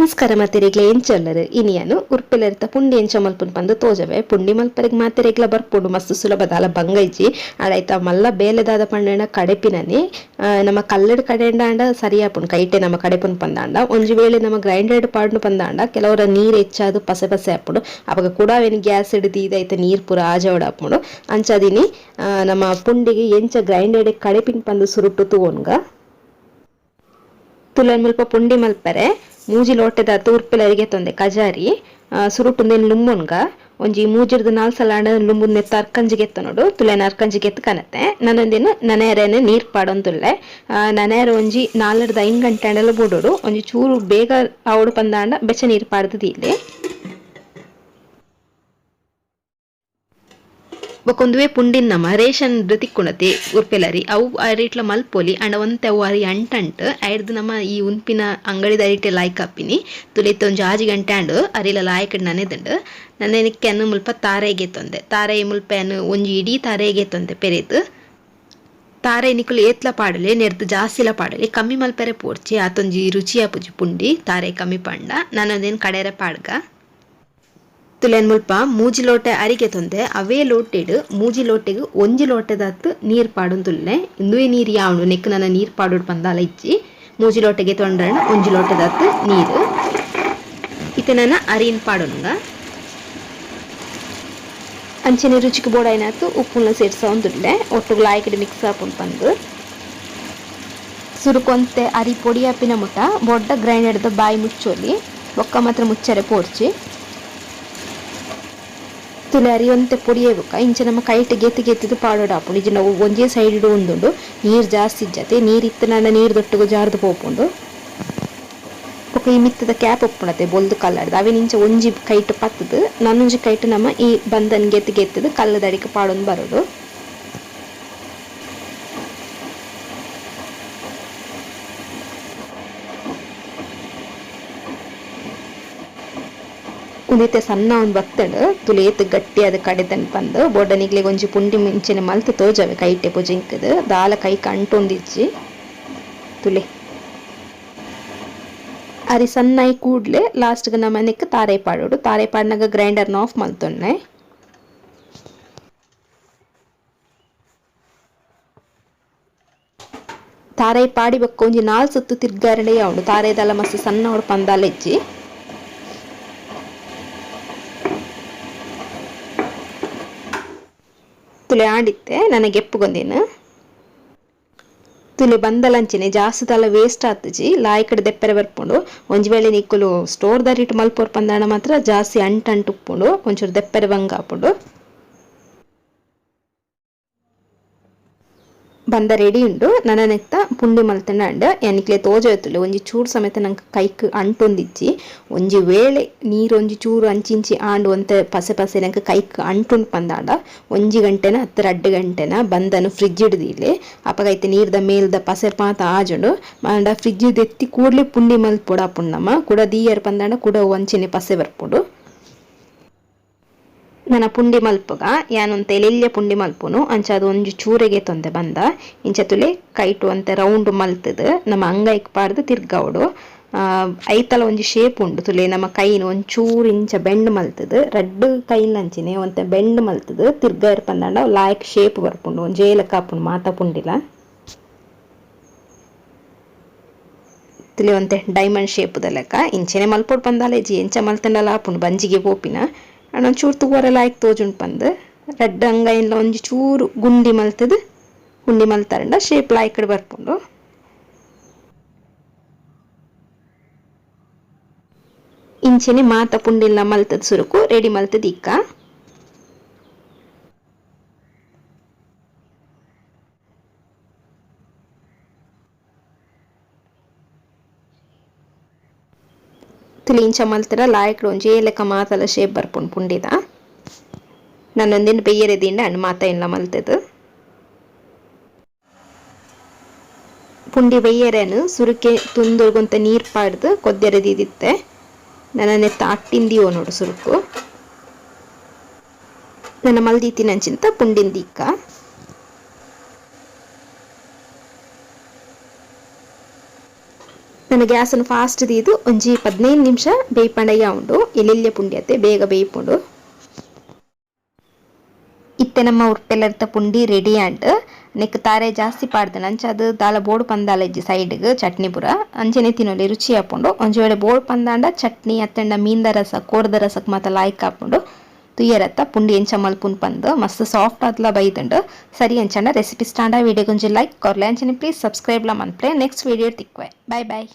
ನಮಸ್ಕಾರ ಮಾತೆರೆಗ್ಲ ಎಂಚೊಲ್ಲರು ಇನಿಯನು ಉರ್ಪೆಲರಿತ ಪುಂಡಿ ಎಂಚ ಮಲ್ಪುನ್ ಪಂದ್ ತೋಜವೆ. ಪುಂಡಿ ಮಲ್ಪರೆಗ್ ಮಾತೆರೆಗ್ಲ ಬರ್ಪುಂಡು, ಮಸ್ತ್ ಸುಲಭದಾಲ ಬಂಗ ಇಜ್ಜಿ. ಆಡೈತ ಮಲ್ಲ ಬೇಲೆದಾದ ಪಂಡಣ ಕಡೆಪಿನನೆ ನಮ್ಮ ಕಲ್ಲಡ್ ಕಡೆಂಡಾಂಡ ಸರಿಯಾಪುಂಡು, ಕೈಟೆ ನಮ್ಮ ಕಡೆಪುನ್ ಪಂದಾಂಡ. ಒಂಜಿ ವೇಳೆ ನಮ್ಮ ಗ್ರೈಂಡರ್ಡ್ ಪಾಡ್ನು ಪಂದಾಂಡ ಕೆಲವರ ನೀರು ಹೆಚ್ಚಾದ್ ಪಸೆ ಪಸೆ ಆಪುಂಡು. ಅಪಗ ಕೂಡ ಅವೇನು ಗ್ಯಾಸ್ ಹಿಡಿದು ಐತ ನೀರು ಪೂರ ಆಜವಡ ಆಪುಂಡು. ಅಂಚಾದಿನಿ ನಮ್ಮ ಪುಂಡಿಗೆ ಎಂಚ ಗ್ರೈಂಡರ್ಡ್ ಕಡೆಪಿನ್ ಪಂದ್ ಸುರುಟು ತೂವೊನ್ಗ. ತುಲನ್ ಮುಲ್ಪ ಪುಂಡಿ ಮಲ್ಪರೆ ಮೂಜಿ ಲೋಟೆದಾತ್ ಉರ್ಪೆಲರಿಗೆ ತೊಂದೆ ಕಜಾರಿ ಸುರುಟುಂದೆನ್ ಲುಂಬೊನ್ಗ. ಒಂಜಿ ಮೂಜಿರ್ದ್ ನಾಲ್ ಸಲ ಆಂಡ ಲುಂಬುದ್ ನೆತ್ತ ಅರ್ಕಂಜಿಗೆ ಎತ್ತನೋಡು. ತುಲೆನ ಅರ್ಕಂಜಿಗೆ ಎತ್ತು ಕನತೆ ನನೊಂದಿನ ನನೆಯರೇನೆ ನೀರ್ ಪಾಡೊಂದುಲ್ಲೆ. ನನೆಯರ ಒಂಜಿ 4ರ್ದ್ 5 ಗಂಟೆ ಆಂಡಲ ಬುಡೊಡು. ಒಂಜಿ ಚೂರು ಬೇಗ ಆವೊಡು ಪಂದಾಂಡ ಬೆಚ್ಚ ನೀರ್ ಪಾಡ್ದ್ ದೀಲೆ. ಬೊಕ ಉಂದುವೇ ಪುಂಡಿನ್ ನಮ ರೇಷನ್ ತಿಕ್ಕುಂಡತೆ ಉರ್ಪೆಲರಿ ಅವು ಅರಿಟ್ಲ ಮಲ್ಪೊಲಿ. ಆಂಡ ಒಂತೆ ಅವು ಅರಿ ಅಂಟಂಟ್ ಐರ್ದ್ ನಮ ಈ ಉನ್ಪಿನ ಅಂಗಡಿದ ಅರಿಟೆ ಲಾಯ್ಕ್ ಆಪಿನಿ. ತುಲಿತ್ ಒಂಜಿ 6 ಗಂಟೆ ಆಂಡ್ ಅರಿಲ ಲಾಯ್ಕಡ್ ನನೆದುಂಡು. ನನೆನಿಕ್ಕೆನ್ ಮುಲ್ಪ ತಾರೆಗೆ ತೊಂದೆ ತಾರೈ ಮುಲ್ಪೆನ್ ಒಂಜಿ ಇಡೀ ತಾರೆಗೆ ತೊಂದೆ ಪೆರೆದ್. ತಾರೈ ನಿಕುಲು ಏತ್ಲ ಪಾಡಲೆ, ನೆರ್ದ್ ಜಾಸ್ತಿಲ ಪಾಡಲೆ, ಕಮ್ಮಿ ಮಲ್ಪೆರೆ ಪೋಡ್ಚಿ, ಆತೊಂಜಿ ರುಚಿ ಆಪುಜಿ ಪುಂಡಿ ತಾರೈ ಕಮ್ಮಿ ಪಂಡ. ನಾನೊಂದೇನು ಕಡೆರೆ ಪಾಡ್ಗ. ತುಲೆನ್ ಮುಲ್ಪ ಮೂಜಿ ಲೋಟೆ ಅರಿಗೆ ತೊಂದೆ ಅವೇ ಲೋಟೆಡ್ ಮೂಜಿ ಲೋಟೆಗ್ ಒಂಜಿ ಲೋಟೆದಾತ್ ನೀರ್ ಪಾಡೊಂದುಲ್ಲೆ. ಇಂದುವೇ ನೀರ್ ಯಾವುಂಡು ನೆಕ್ ನನ ನೀರ್ ಪಾಡೊಡು ಪಂದಾಲ ಇಜ್ಜಿ. ಮೂಜಿ ಲೋಟೆಗೆ ತೊಂಡರಣ ಒಂಜಿ ಲೋಟೆದಾತ್ ನೀರು. ಇತ್ತೆ ನನ ಅರಿನ್ ಪಾಡೊನುಗ. ಅಂಚನೆ ರುಚಿಗೆ ಬೋಡಾಯಿನಾತ್ ಉಪ್ಪುನ ಸೇರ್ಸೊಂದುಲ್ಲೆ ಒಟ್ಟುಗು ಲಾಯ್ಕಡ್ ಮಿಕ್ಸ್ ಆಪುಂಡು ಪಂದ್. ಸುರುಕೊಂತೆ ಅರಿ ಪೊಡಿ ಆಪಿನ ಮುಟ ಬೊಡ್ಡ ಗ್ರೈಂಡರ್ದ ಬಾಯಿ ಮುಚ್ಚೊಲಿ, ಬೊಕ್ಕ ಮಾತ್ರ ಮುಚ್ಚರೆ ಪೋಡ್ಚಿ. ತುಲೆ ಅರಿ ಒಂತೆ ಪೊಡಿಯೇ ಬೊಕ್ಕ ಇಂಚ ನಮ್ಮ ಕೈಟ್ ಗೆತ್ತಿ ಗೆತ್ತಿದ್ ಪಾಡೊಡು ಆಪುಂಡು. ಇಜ್ಜಿಂಡ ಒಂಜೇ ಸೈಡ್ ಉಂದುಂಡು, ನೀರು ಜಾಸ್ತಿ ಇಜ್ಜತೆ, ನೀರು ಇತ್ತನಾಂಡ ನೀರು ದೊಟ್ಟುಗು ಜಾರ್ದ್ ಪೋಪುಂಡು. ಬೊಕ್ಕ ಈ ಮಿತ್ತದ ಕ್ಯಾಪ್ ಉಪ್ಪುಂಡತೆ ಬೊಲ್ದು ಕಲರ್ದ ಅವೇನ್ ಇಂಚ ಒಂಜಿ ಕೈಟ್ ಪತ್ತುದು ನನೊಂಜಿ ಕೈಟ್ ನಮ್ಮ ಈ ಬಂದನ್ ಗೆತ್ತಿ ಗೆತ್ತಿದ್ ಕಲ್ಲದಡಿಕ್ ಪಾಡೊಂದು ಬರೊಡು. ಉಂದಿತ್ತೆ ಸಣ್ಣ ಒಂದು ಬತ್ತಂಡ್ ತುಲೇತ್ ಗಟ್ಟಿಯಾದ ಕಡೆತನ್ ಪಂದ್ ಬೊಡ್ಡ ನಿಕ್ಲೆಗ್ ಒಂಜಿ ಪುಂಡಿ ಮಿಂಚಿನ ಮಲ್ತ್ ತೋಜವೆ ಕೈಟೆ ಪೊಜಿಂಕುದು ದಾಲ ಕೈಕ್ ಅಂಟೊಂದಿಜ್ಜಿ. ತುಲೆ ಅರಿ ಸಣ್ಣಾಯಿ ಕೂಡ್ಲೆ ಲಾಸ್ಟ್ಗೆ ನಮ್ಮ ನೆಕ್ ತಾರೆ ಪಾಡೋಡು. ತಾರೆ ಪಾಡ್ನಗ ಗ್ರೈಂಡರ್ನ ಆಫ್ ಮಲ್ತೊನ್ನೆ. ತಾರೆ ಪಾಡಿ ಬೊಕ್ಕ ಒಂಜಿ 4 ಸುತ್ತು ತಿರ್ಗಾರಡೆ ಉಂಡು. ತಾರೆದಲ ಮಸ್ತ್ ಸಣ್ಣ ಉಡು ಪಂದಾಲ ಇಜ್ಜಿ. ತುಲೆ ಆಂಡಿತ್ತೆ ನನಗೆ ಎಪ್ಪುಗೊಂದೇನು. ತುಲೆ ಬಂದಲಂಚನೆ ಜಾಸ್ತಿ ತಲ ವೇಸ್ಟ್ ಆತುಜಿ, ಲಾಯ್ಕಡ್ ದೆಪ್ಪರೆ ಬರ್ಪುಂಡು. ಒಂಜಿ ವೇಳೆ ನಿಕ್ಕುಲು ಸ್ಟೋರ್ ದ ರಿಟ್ ಮಲ್ಪೊರ್ ಪಂದಾಂಡ ಮಾತ್ರ ಜಾಸ್ತಿ ಅಂಟು ಅಂಟು ಉಪ್ಪುಂಡು, ಒಂಚೂರು ದೆಪ್ಪರೆ ಬಂಗ ಆಪುಂಡು. ಬಂದ ರೆಡಿ ಉಂಡು. ನನ ನೆಕ್ತ ಪುಂಡಿ ಮಲ್ತಂಡ ಎನಿಕ್ಲೆ ತೋಜೊತ್ತುಲೆ ಒಂಜಿ ಚೂರು ಸಮೇತ ನಂಗೆ ಕೈಕ್ ಅಂಟೊಂದಿಜ್ಜಿ. ಒಂಜಿ ವೇಳೆ ನೀರು ಒಂಜಿ ಚೂರು ಅಂಚಿಂಚಿ ಆಂಡ್ ಒಂತೆ ಪಸೆ ಪಸೆ ನಂಗೆ ಕೈಕ್ ಅಂಟುಂಡು ಪಂದಾಂಡ ಒಂಜಿ ಗಂಟೆನ ಅತ್ತ 2 ಗಂಟೆನ ಬಂದನು ಫ್ರಿಜ್ ಹಿಡ್ದಿಲ್ಲೆ. ಅಪಗ ಐತೆ ನೀರ್ದ ಮೇಲ್ದ ಪಸೆ ಪಾತ ಆಜುಂಡು. ಆಂಡ ಫ್ರಿಜ್ ದೆತ್ತಿ ಕೂಡ್ಲೆ ಪುಂಡಿ ಮಲ್ಪೊಡು ಆಪುಂಡು ನಮ್ಮ. ಕುಡ ದೀಯರ್ ಪಂದಾಂಡ ಕುಡ ಒಂಚಿನೆ ಪಸೆ ಬರ್ಪುಂಡು. ನನ ಪುಂಡಿ ಮಲ್ಪುಗ ಯಾನೊಂತೆ ಎಲ್ಯ ಪುಂಡಿ ಮಲ್ಪುನು. ಅಂಚ ಅದು ಒಂಜಿ ಚೂರೆಗೆ ತೊಂದೆ ಬಂದ ಇಂಚ ತುಲೆ ಕೈಟು ಒಂತೆ ರೌಂಡ್ ಮಲ್ತದು ನಮ್ಮ ಅಂಗೈಕ್ ಪಾಡ್ದು ತಿರ್ಗಾವಡು. ಐತಲ ಒಂಜಿ ಶೇಪ್ ಉಂಡು. ತುಲೆ ನಮ್ಮ ಕೈನ್ ಒಂಜಿ ಚೂರು ಇಂಚ ಬೆಂಡ್ ಮಲ್ತದು ರಡ್ಡ್ ಕೈನ್ ಅಂಚಿನೆ ಒಂತೆ ಬೆಂಡ್ ಮಲ್ತದು ತಿರ್ಗಾಯರ್ ಪಂದಾಂಡ ಲಾಯ್ಕ್ ಶೇಪ್ ಬರ್ಪುಂಡು. ಒಂಜೇ ಲೆಕ್ಕ ಆಪುಂಡು ಮಾತ ಪುಂಡಿಲ. ತುಲೆ ಒಂತೆ ಡೈಮಂಡ್ ಶೇಪ್ ದ ಲೆಕ್ಕ ಇಂಚನೆ ಮಲ್ಪೊಡು ಪಂದಾಲ ಇಜ್ಜಿ, ಎಂಚ ಮಲ್ತಂಡಲ ಆಪುಂಡು ಬಂಜಿಗೆ ಪೋಪಿನ. ಆಂಡ ಒಂಚೂರು ತೂವರೆ ಲಾಯ್ಕ್ ತೋಜುಂಡು ಪಂದ್ ರಡ್ಡ್ ಅಂಗೈನ್ಲ ಒಂಜಿ ಚೂರು ಗುಂಡಿ ಮಲ್ತದು ಗುಂಡಿ ಮಲ್ತರಂಡ ಶೇಪ್ ಲಾಯ್ಕಡ್ ಬರ್ಪುಂಡು. ಇಂಚನೆ ಮಾತ ಪುಂಡಿಲ್ಲ ಮಲ್ತದ್ ಸುರುಕು ರೆಡಿ ಮಲ್ತದ್ ಇಕ್ಕ. ತುಲಿ ಇಂಚ ಮಲ್ತಡ ಲಾಯ್ಕಡ್ ಒಂಜಿ ಲೆಕ್ಕ ಮಾತಲ ಶೇಪ್ ಬರ್ಪುಂಡು ಪುಂಡಿದ. ನನ್ನೊಂದಿನ ಬೆಯ್ಯರೆ ದಿಂಡ ಅಂಡ್ ಮಾತ ಎಲ್ಲ ಮಲ್ತದು. ಪುಂಡಿ ಬೆಯ್ಯರೆನು ಸುರುಕೆ ತುಂದುರ್ಗೊಂತ ನೀರ್ ಪಾಡ್ದು ಕೊದ್ದೆರೆ ದೀದಿತ್ತೆ. ನನ್ನ ನೆತ್ತ ಅಟ್ಟಿಂದಿಯೋ ನೋಡು ಸುರುಕು. ನನ್ನ ಮಲ್ದೀತಿನಂಚಿಂತ ಪುಂಡಿಂದಿಕ್ಕ. ನನ್ನ ಗ್ಯಾಸನ್ನು ಫಾಸ್ಟ್ ದೀದು ಒಂಜಿ 15 ನಿಮಿಷ ಬೇಯ್ಪಂಡ ಉಂಡು. ಎಲ್ಯ ಪುಂಡಿ ಅತ್ತೆ, ಬೇಗ ಬೇಯ್ಪುಂಡು. ಇತ್ತೆ ನಮ್ಮ ಉರ್ಪೆಲರಿತ ಪುಂಡಿ ರೆಡಿ ಆಂಡ್. ನೆಕ್ ತಾರೆ ಜಾಸ್ತಿ ಪಾಡ್ದನ, ಅಂಚ ಅದು ದಾಲ ಬೋಡು ಪಂದಾಲ ಇಜ್ಜಿ. ಸೈಡ್ಗ್ ಚಟ್ನಿ ಪೂರ ಅಂಚನೆ ತಿನೊಲಿ, ರುಚಿ ಆಪುಂಡು. ಒಂಜಿ ವೇಳೆ ಬೋಡು ಪಂದಾಂಡ ಚಟ್ನಿ ಅತ್ತಂಡ ಮೀನ್ದ ರಸ, ಕೋರ್ದ ರಸಕ್ ಮಾತ ಲಾಯ್ಕ್ ಆಪುಂಡು. ತುಯ್ಯರತ್ತ ಪುಂಡಿ ಎಂಚ ಮಲ್ಪುನ್ ಪಂದ್. ಮಸ್ತ್ ಸಾಫ್ಟ್ ಆದ್ಲ ಬೈದುಂಡು. ಸರಿ, ಅಂಚಂಡ ರೆಸಿಪಿ ಇಷ್ಟ ಆಂಡ ವಿಡಿಯೋಗೊಂಜಿ ಲೈಕ್ ಕೊರ್ಲೆ. ಅಂಚನೆ ಪ್ಲೀಸ್ ಸಬ್ಸ್ಕ್ರೈಬ್ ಲ ಮನ್ಪುಲೆ. ನೆಕ್ಸ್ಟ್ ವಿಡಿಯೋ ತಿಕ್ವೆ. Bye boy.